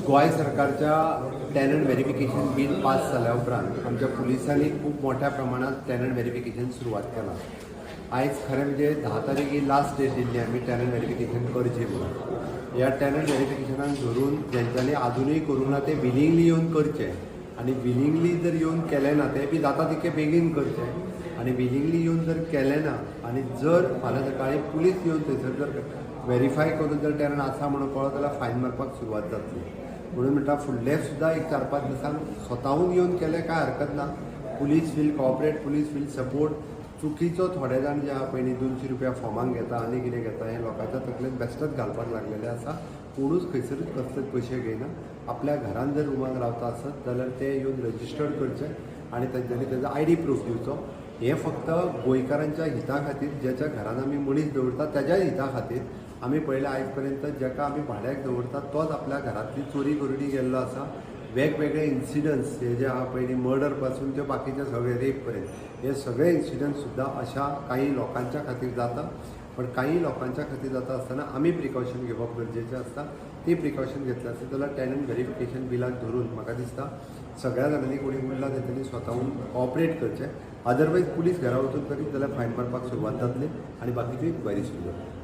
गोंय सरकारच्या tenant verification bill pass जाल्या उपरांत आमच्या पुलिसांनी खूब मोठ्या प्रमाणात टॅनंट व्हेरिफिकेशन सुरवात केलां. आयज खरें म्हणजे 10 तारीख ही लास्ट डेट दिल्ली आमी टॅनंट व्हेरिफिकेशन करचें म्हणून. ह्या टॅनंट व्हेरिफिकेशनाक धरून जेंच्यांनी आजुनूय करूंक ना ते विलिंगली येवन करचे आनी विलिंगली जर येवन केलें ना तें बी जाता तितकें बेगीन करचें. आनी विलिंगली येवन जर केलें ना आनी जर फाल्यां सकाळीं पुलीस येवन थंयसर जर व्हेरीफाय करून जर टॅनंट आसा म्हणून कळ्ळो जाल्यार फायन मारपाक सुरवात जातली. म्हणून म्हणटा, फुडले सुद्दां एक 4-5 दिसांक स्वताहून येवन केलें काय हरकत ना. Police will cooperate, police will support. चुकीचो थोडे जाण जे आहा पयलीं 200 रुपया फॉर्माक घेता आनी कितें घेता, हें लोकांच्या तकलेन बेश्टेच घालपाक लागलेलें आसा. कोणूच खंयसरूच कसलेच पयशे घेयना. आपल्या घरान जर रुमान रावता आसत जाल्यार ते येवन रजिस्टर्ड करचे आनी तेंच्यांनी तेजो आयडी प्रूफ दिवचो. हें फक्त गोंयकारांच्या हिता खातीर, ज्याच्या घरान आमी मनीस दवरता त्याच्याय हिता खातीर. आमी पळयलें, आयज पर्यंत जाका आमी भाड्याक दवरता तोच आपल्या घरांतली चोरी करून गेल्लो आसा. वेगवेगळे इन्सिडंट्स हे जे आहा, पयलीं मर्डर पासून ते बाकीचे सगळे रेप पर्यंत, हे सगळे इन्सिडंट्स सुद्दां अशा काही लोकांच्या खातीर जाता. पण काही लोकांच्या खातीर जाता आसतना आमी प्रिकॉशन घेवप गरजेचें आसता. ती प्रिकॉशन घेतलें आसत जाल्यार टॅनंट व्हेरिफिकेशन बिलाक धरून म्हाका दिसता सगळ्या जाणांनी कोणी उरला तेंच्यांनी स्वताहून कॉपरेट करचें. अदरवायज पुलीस घरा वचून करीत जाल्यार फायन मारपाक सुरवात जातली आनी बाकीच्यो इन्क्वायरी सुरू जातली.